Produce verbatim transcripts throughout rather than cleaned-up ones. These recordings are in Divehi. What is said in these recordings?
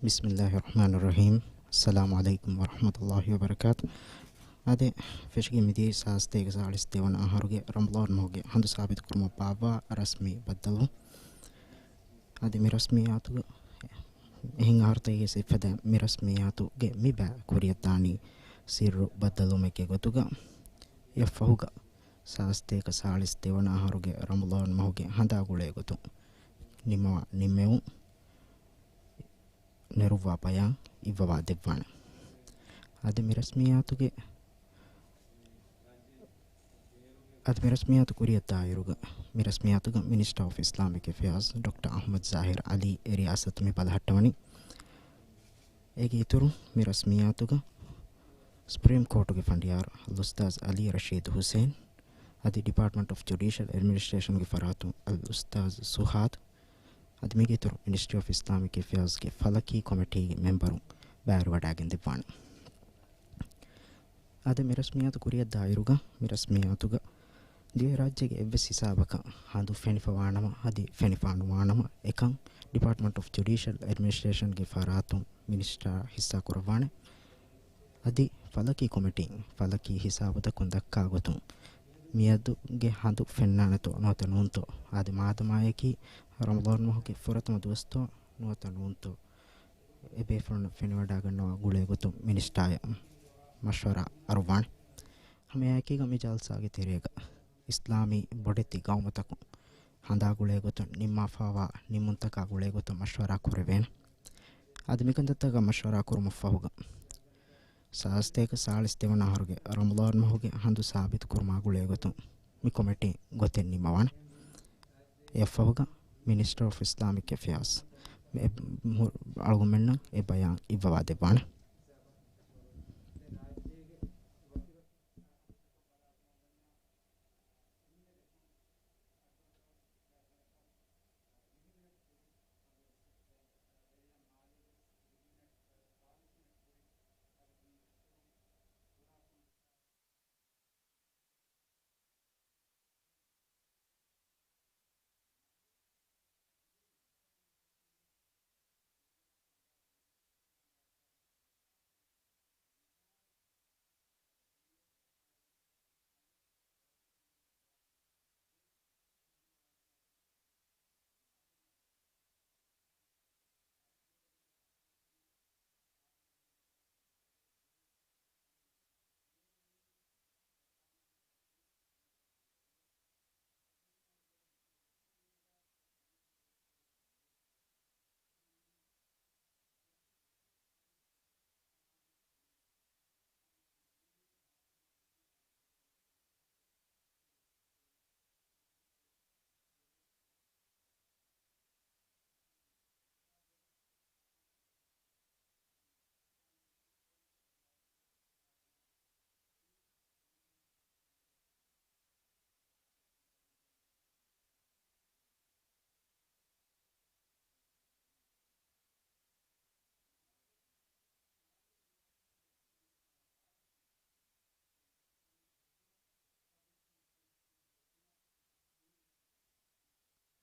ބިސްމިއްލާހި ރަޙްމާނި ރަޙީމް. އައްސަލާމު ޢަލައިކުމް ވަރަޙްމަތުﷲި ވަބަރަކާތު. އާދެ، ފެށިގެން މިދިޔައީ ސާސްތޭކަ ސާޅީސް ދެވަނަ އަހަރުގެ ރަމަޟާން މަހުގެ ހަނދު ސާބިތު ކުރުމަށް ބާއްވާ ރަސްމީ ބައްދަލު. އަދި މި ރަސްމިއްޔާތުގަ އެހެން އަހަރުތަކެއް އިފަދަ މި ރަސްމިއްޔާތުގެ މި ބައި ކުރިއަށްދާނީ ސިއްރު ބައްދަލުވުމެއްގެ ގޮތުގަ. އެއަށްފަހުގަ ސާސްތޭކަ ސާޅީސް ދެވަނަ އަހަރުގެ ރަމަޟާން މަހުގެ ހަނދާ ގުޅޭ ގޮތުން ނިމަވާ ނިންމެވުން ނެރުއްވާ ބަޔާން އިއްވަވާ ދެއްވާނެ. އަދި މި ރަސްމިއްޔާތުގެ އަދި މި ރަސްމިއްޔާތު ކުރިއަށްދާއިރުގަ، މި ރަސްމިއްޔާތުގަ މިނިސްޓަރ އޮފް އިސްލާމިކް އެފެއާޒް ޑޮކްޓަރ އަޙްމަދު ޒާހިރު ޢަލީ އެ ރިޔާސަތު މި ބަލަހައްޓަވަނީ. އޭގެ އިތުރު މި ރަސްމިއްޔާތުގަ ސުޕްރީމް ކޯޓުގެ ފަނޑިޔާރު އަލްއުސްތާޛް ޢަލީ ރަޝީދު ޙުސެން، އަދި ޑިޕާޓްމަންޓް އޮފް ޖުޑިޝަލް އެޑްމިނިސްޓްރޭޝަންގެ ފަރާތުން އަލްއުސްތާޛް ސުހާދު، އަދި މީގެ އިތުރު މިނިސްޓްރީ އޮފް އިސްލާމިކް އެފެއާޒްގެ ފަލަކީ ކޮމިޓީގެ މެމްބަރުން ބައިވެރިވަޑައިގެން ދެއްވާނެ. އާދެ، މި ރަސްމިއްޔާތު ކުރިއަށްދާއިރުގަ، މި ރަސްމިއްޔާތުގަ ދިވެހިރާއްޖޭގެ އެއްވެސް ހިސާބަކަށް ހަނދު ފެނިފަވާނަމަ، އަދި ފެނިފާނުވާނަމަ، އެކަން ޑިޕާޓްމަންޓް އޮފް ޖުޑިޝަލް އެޑްމިނިސްޓްރޭޝަންގެ ފަރާތުން މިނިސްޓަރ ހިއްސާކުރައްވާނެ. އަދި ފަލަކީ ކޮމިޓީން ފަލަކީ ހިސާބުތަކުން ދައްކާ ގޮތުން، މިއަދުގެ ހަނދު ފެންނާނެތޯ ނުވަތަ ނޫންތޯ، އާދެ، މާދަމާއަކީ ރަމަޟާން މަހުގެ ފުރަތަމަ ދުވަސްތޯ ނުވަތަ ނޫންތޯ، އެބޭފުޅުންނަށް ފެނިވަޑައިގަންނަވާ ގުޅޭ ގޮތުން މިނިސްޓާޔަށް މަޝްވަރާ އަރުވާނެ. ހަމައެއާއެކީގަ މި ޖަލްސާގެ ތެރޭގަ އިސްލާމީ ބޮޑެތި ގައުމުތަކުން ހަނދާ ގުޅޭ ގޮތުން ނިންމާފައިވާ ނިންމުންތަކާ ގުޅޭ ގޮތުން މަޝްވަރާ ކުރެވޭނެ. އަދި މިކަންތައްތަކަށް މަޝްވަރާ ކުރުމަށްފަހުގަ، ސާސްތޭކަ ސާޅީސް ދެވަނަ އަހަރުގެ ރަމަޟާން މަހުގެ ހަނދު ސާބިތު ކުރުމާ ގުޅޭ ގޮތުން މި ކޮމިޓީ ގޮތެއް ނިންމަވާނެ. އެއަށްފަހުގަ މިނިސްޓަރ އޮފް އިސްލާމިކް އެފެއާޒް އެ-، މު-، އަޅުގަނޑުމެންނަށް އެ ބަޔާން އިއްވަވާ ދެއްވާނެ.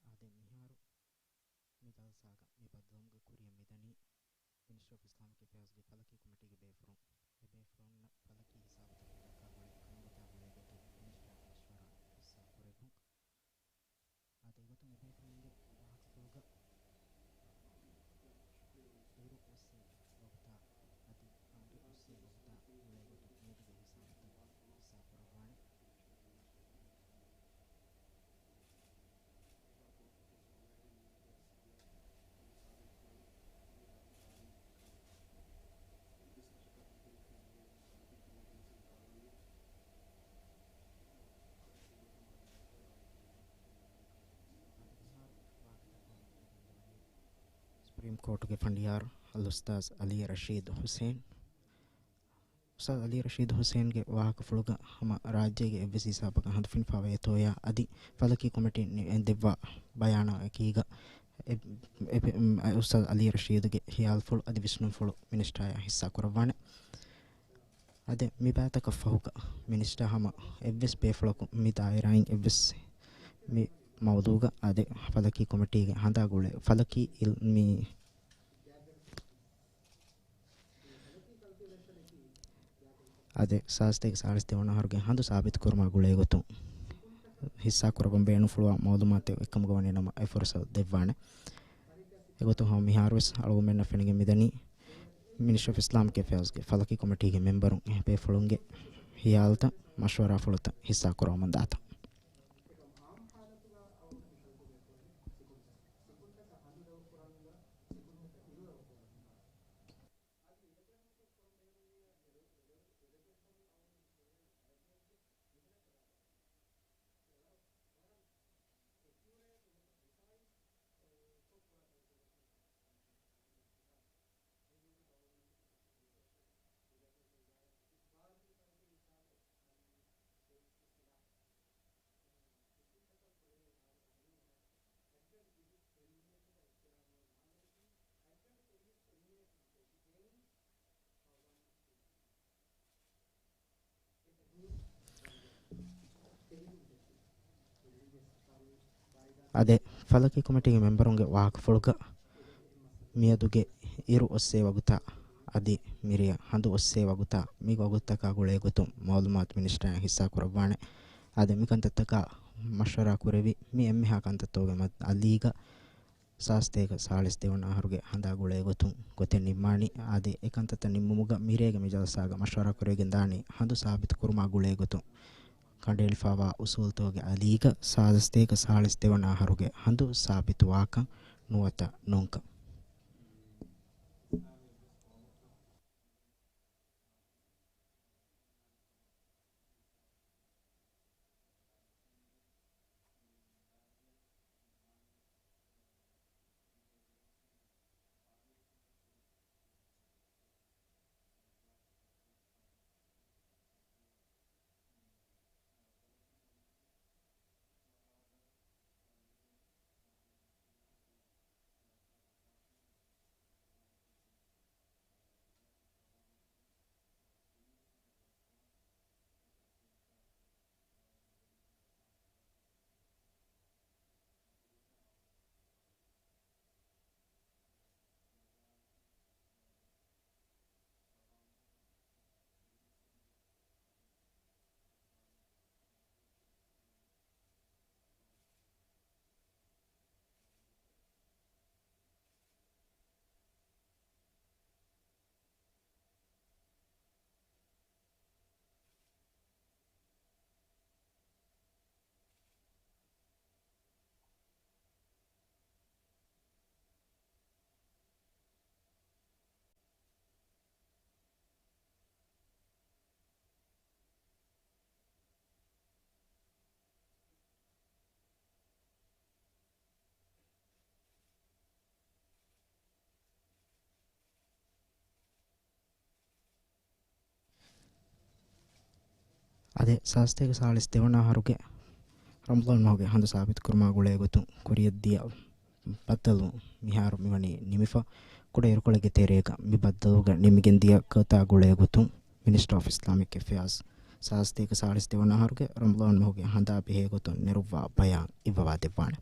އާދެ، މިހާރު މި ޖަލްސާގަ މި ބައްދަލުވުމުގެ ކުރިއަށް މިދަނީ މިނިސްޓްރީ އޮފް އިސްލާމިކް އެފެއާޒްގެ ފަލަކީ ކޮމިޓީގެ ބޭފުޅުން. އެ ބޭފުޅުންނަށް ފަލަކީ ހިސާބުތަކުން ދައްކާ ގުޅޭ ކަންތައްތާ ގުޅޭ ގޮތުން މިނިސްޓަރ މަޝްވަރާ ހިއްސާ ކުރެއްވުން. އާދެ، އެގޮތުން އެބޭފުޅުންގެ ވާހަކަފުޅުގަ އިރު އޮއްސޭ ވަގުތާ އަދި އަނބި އޮއްސޭ ވަގުތާ ގުޅޭ ގޮތުން މިއަދުގެ ހިސާބުތައް ހިއްސާ ކުރައްވާނެ. ސުޕްރީމް ކޯޓުގެ ފަނޑިޔާރު އަލްއުސްތާޛް ޢަލީ ރަޝީދު ޙުސެން. އުސްތާޛް ޢަލީ ރަޝީދު ޙުސެންގެ ވާހަކަފުޅުގަ ހަމަ ރާއްޖޭގެ އެއްވެސް ހިސާބަކަށް ހަނދު ފެނިފަވޭތޯޔާ އަދި ފަލަކީ ކޮމިޓީން ދެއްވާ ބަޔާނަކީގަ އެ-، އެ-، އެ-، އުސްތާޛް ޢަލީ ރަޝީދުގެ ހިޔާލުފުޅު އަދި ވިސްނުންފުޅު މިނިސްޓާޔަށް ހިއްސާ ކުރައްވާނެ. އާދެ، މި ބައިތަކަށް ފަހުގަ މިނިސްޓާ ހަމަ އެއްވެސް ބޭފުޅަކު މި ދާއިރާއިން އެއްވެސް މި މައުޟޫގަ އާދެ، ފަލަކީ ކޮމިޓީގެ ހަނދާ ގުޅޭ، ފަލަކީ އިލް-، މި އަދި ސާދަސަތޭކަ ސާޅީސް ދެވަނަ އަހަރުގެ ހަނދު ސާބިތު ކުރުމާ ގުޅޭ ގޮތުން ހިއްސާ ކުރައްވަން ބޭނުންފުޅުވާ މައުލޫމާތެއް އެއްކަމުގަ ވަނީ ނަމަ އެ ފުރުސަތު ދެއްވާނެ. އެގޮތުން ހަމަ މިހާރުވެސް އަޅުގަނޑުމެންނަށް ފެނިގެން މިދަނީ މިނިސްޓްރީ އޮފް އިސްލާމިކް އެފެއާޒްގެ ފަލަކީ ކޮމިޓީގެ މެމްބަރުން އެ ބޭފުޅުންގެ ހިޔާލުތައް، މަޝްވަރާފުޅުތައް ހިއްސާ ކުރައްވަމުންދާތަން. އާދެ، ފަލަކީ ކޮމިޓީގެ މެމްބަރުންގެ ވާހަކަފުޅުގަ މިއަދުގެ އިރު އޮއްސޭ ވަގުތާ އަދި މިރޭ ހަނދު އޮއްސޭ ވަގުތާ މި ވަގުތުތަކާ ގުޅޭ ގޮތުން މައުލޫމާތު މިނިސްޓަރާ ހިއްސާ ކުރައްވާނެ. އާދެ، މިކަންތައްތަކާ މަޝްވަރާ ކުރެވި މި އެންމެހާ ކަންތައްތަކުގެ މަ-، އަލީގަ ސާދަސަތޭކަ ސާޅީސް ދެވަނަ އަހަރުގެ ހަނދާ ގުޅޭ ގޮތުން ގޮތެއް ނިންމާނީ. އާދެ، އެ ކަންތައްތައް ނިންމުމުގަ މިރޭގެ މި ޖަލްސާގަ މަޝްވަރާ ކުރެވިގެން ދާނީ ހަނދު ސާބިތު ކުރުމާ ގުޅޭ ގޮތުން ކަނޑައެޅިފައިވާ އުސޫލުތަކުގެ އަލީގަ ސާދަސަތޭކަ ސާޅީސް ދެވަނަ އަހަރުގެ ހަނދު ސާބިތުވާކަން ނުވަތަ ނޫންކަން. އާދެ، ސާދަސަތޭކަ ސާޅީސް ދެވަނަ އަހަރުގެ ރަމަޟާން މަހުގެ ހަނދު ސާބިތު ކުރުމާ ގުޅޭ ގޮތުން ކުރިޔަށްދިޔަ ބައްދަލު މިހާރު މިވަނީ ނިމިފަ. ކުޑަ އިރުކޮޅެއްގެ ތެރޭގަ މި ބައްދަލުގަ ނިމިގެން ދިޔަ ގޮތާ ގުޅޭ ގޮތުން މިނިސްޓްރީ އޮފް އިސްލާމިކް އެފެއާޒް ސާދަސަތޭކަ ސާޅީސް ދެވަނަ އަހަރުގެ ރަމަޟާން މަހުގެ ހަނދާ ބެހޭ ގޮތުން ނެރުއްވާ ބަޔާން އިއްވަވާ ދެއްވާނެ.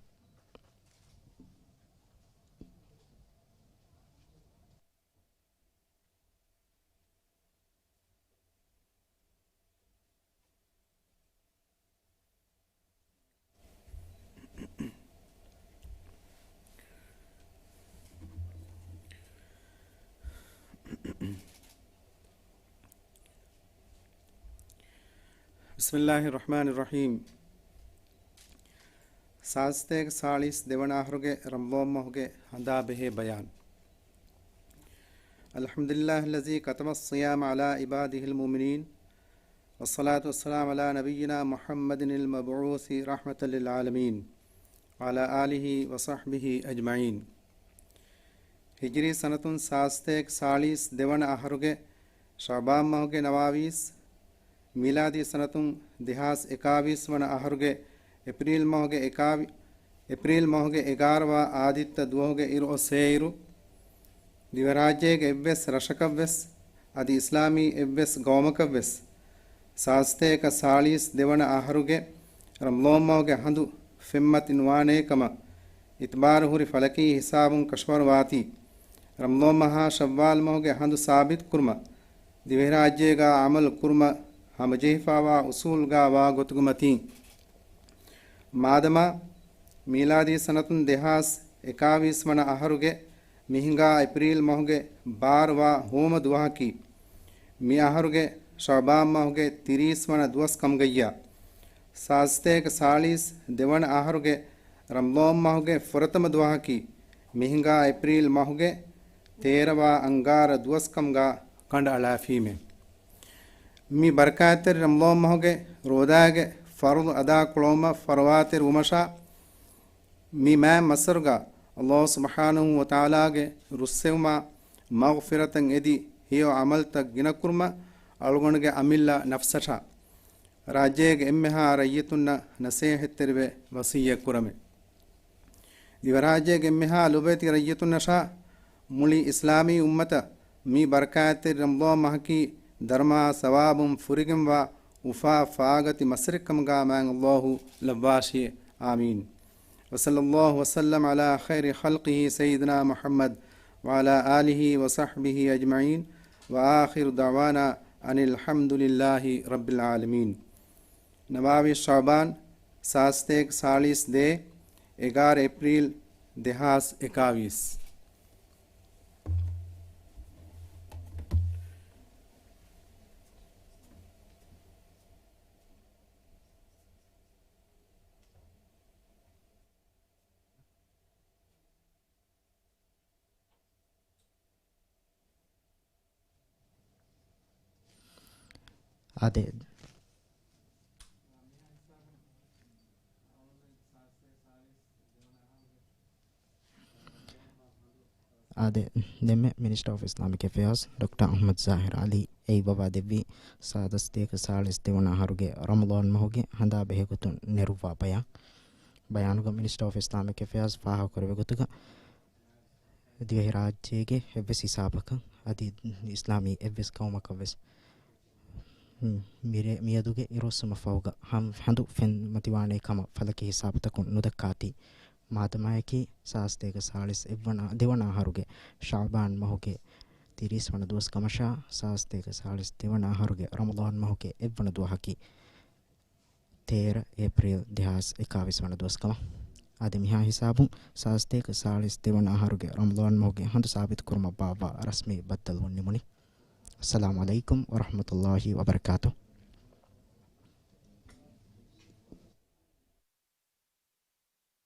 بسم الله الرحمن الرحيم. ސާދަސަތޭކަ ސާޅީސް ދެވަނަ އަހަރުގެ ރަމަޟާން މަހުގެ ހަނދާ ބެހޭ ބަޔާން. الحمد لله الذي كتب الصيام على عباده المؤمنين، والصلاة والسلام على نبينا محمد المبعوث رحمة للعالمين، وعلى آله وصحبه أجمعين. ހިޖްރީ ސަނަތުން ސާދަސަތޭކަ ސާޅީސް ދެވަނަ އަހަރުގެ ޝަޢުބާން މަހުގެ ނަވާވީސް، މީލާދީ ސަނަތުން ދެހާސް އެކާވީސް ވަނަ އަހަރުގެ އޭޕްރީލް މަހުގެ އެކާވި-، އޭޕްރީލް މަހުގެ އެގާރަ ވާ އާދިއްތަ ދުވަހުގެ އިރު އޮއްސޭއިރު، ދިވެހިރާއްޖޭގެ އެއްވެސް ރަށަކަށްވެސް އަދި އިސްލާމީ އެއްވެސް ގައުމަކަށްވެސް ސާދަސަތޭކަ ސާޅީސް ދެވަނަ އަހަރުގެ ރަމަޟާން މަހުގެ ހަނދު ފެންމަތި ނުވާނޭ ކަމަށް އިތުބާރު ހުރި ފަލަކީ ހިސާބުން ކަށަވަރު ވާތީ، ރަމަޟާން މަހާ ޝައްވާލް މަހުގެ ހަނދު ސާބިތު ކުރުމަށް ދިވެހިރާއްޖޭގާ އަމަލު ކުރުމަށް ހަމަޖެހިފާވާ އުސޫލްގާ ވާ ގޮތުގެ މަތީން، މާދަމާ މީލާދީ ސަނަތުން ދެހާސް އެކާވީސް ވަނަ އަހަރުގެ މިހިނގާ އޭޕްރީލް މަހުގެ ބާރު ވާ ހޯމަ ދުވަހަކީ، މި އަހަރުގެ ޝަޢުބާން މަހުގެ ތިރީސް ވަނަ ދުވަސް ކަމުގައްޔާ، ސާސްތޭކަ ސާޅީސް ދެވަނަ އަހަރުގެ ރަމަޟާން މަހުގެ ފުރަތަމަ ދުވަހަކީ، މިހިނގާ އޭޕްރީލް މަހުގެ ތޭރަ ވާ އަންގާރަ ދުވަސް ކަމުގާ ކަނޑައަޅާފީމެ. މި ބަރަކާތްތެރި ރަމަޟާން މަހުގެ ރޯދާގެ ފަރުޟު އަދާކުޅަވުމަށް ފަރުވާތެރި ވުމަށާ، މި މާތް މައްސަރުގާ ﷲ ސުބްޙާނަހޫ ވަތަޢާލާގެ ރުއްސެވުމާ މަޣްފިރަތަށް އެދި ހެޔޮ ޢަމަލުތައް ގިނަކުރުމަށް އަޅުގަނޑުގެ އަމިއްލަ ނަފްސަށާ، ރާއްޖޭގެ އެންމެހާ ރައްޔިތުންނަށް ނަސޭހަތްތެރިވެ ވަޞިއްޔަތް ކުރަމެ. ދިވެހިރާއްޖޭގެ އެންމެހާ ލޮބުވެތި ރައްޔިތުންނަށާ މުޅި އިސްލާމީ އުއްމަތަށް މި ބަރަކާތްތެރި ރަމަޟާން މަހަކީ ދަރުމައާ ސަވާބުން ފުރިގެންވާ އުފާ ފާގަތި މަސަރެއްކަމުގާ މާތް ﷲ ލައްވާށި. އާމީން. وصلى الله وسلم على خير خلقه سيدنا محمد وعلى آله وصحبه أجمعين، وآخر دعوانا أن الحمد لله رب العالمين. ނަވާވީސް ޝަޢުބާން، ސާސްތޭކަ ސާޅީސް ދޭއް، އެގާރަ އޭޕްރީލް، ދެހާސް އެކާވީސް. އާދެ. އާދެ، ދެންމެ މިނިސްޓަރ އޮފް އިސްލާމިކް އެފެއާޒް ޑޮކްޓަރ އަޙްމަދު ޒާހިރު ޢަލީ އެއިބަވާ ދެއްވި ސާސްތޭކަ ސާޅީސް ދެވަނަ އަހަރުގެ ރަމަޟާން މަހުގެ ހަނދާ ބެހޭގޮތުން ނެރުއްވާ ބަޔާން. ބަޔާނުގަ މިނިސްޓަރ އޮފް އިސްލާމިކް އެފެއާޒް ފާހަގަކުރެއްވި ގޮތުގަ، ދިވެހިރާއްޖޭގެ އެއްވެސް ހިސާބަކަށް އަދި އިސްލާމީ އެއްވެސް ޤައުމަކަށް ވެސް މިރޭ، މިއަދުގެ އިރުއޮއްސުމަށް ފަހުގަ ހަން، ހަނދު ފެންމަތިވާނޭ ކަމަށް ފަލަކީ ހިސާބުތަކުން ނުދައްކާތީ. މާދަމާއަކީ ސާސްތޭކަ ސާޅީސް އެއްވަނަ، ދެވަނަ އަހަރުގެ ޝަޢުބާން މަހުގެ ތިރީސް ވަނަ ދުވަސް ކަމަށާ، ސާސްތޭކަ ސާޅީސް ދެވަނަ އަހަރުގެ ރަމަޟާން މަހުގެ އެއްވަނަ ދުވަހަކީ، ތޭރަ އޭޕްރީލް ދެހާސް އެކާވީސް ވަނަ ދުވަސް ކަމަށް. އަދި މިހާ ހިސާބުން ސާސްތޭކަ ސާޅީސް ދެވަނަ އަހަރުގެ ރަމަޟާން މަހުގެ ހަނދު ސާބިތުކުރުމަށް ބާއްވާ ރަސްމީ ބައްދަލުވުން ނިމުނީ. އައްސަލާމު ޢަލައިކުމް ވަރަޙްމަތުﷲި ވަބަރަކާތުހު.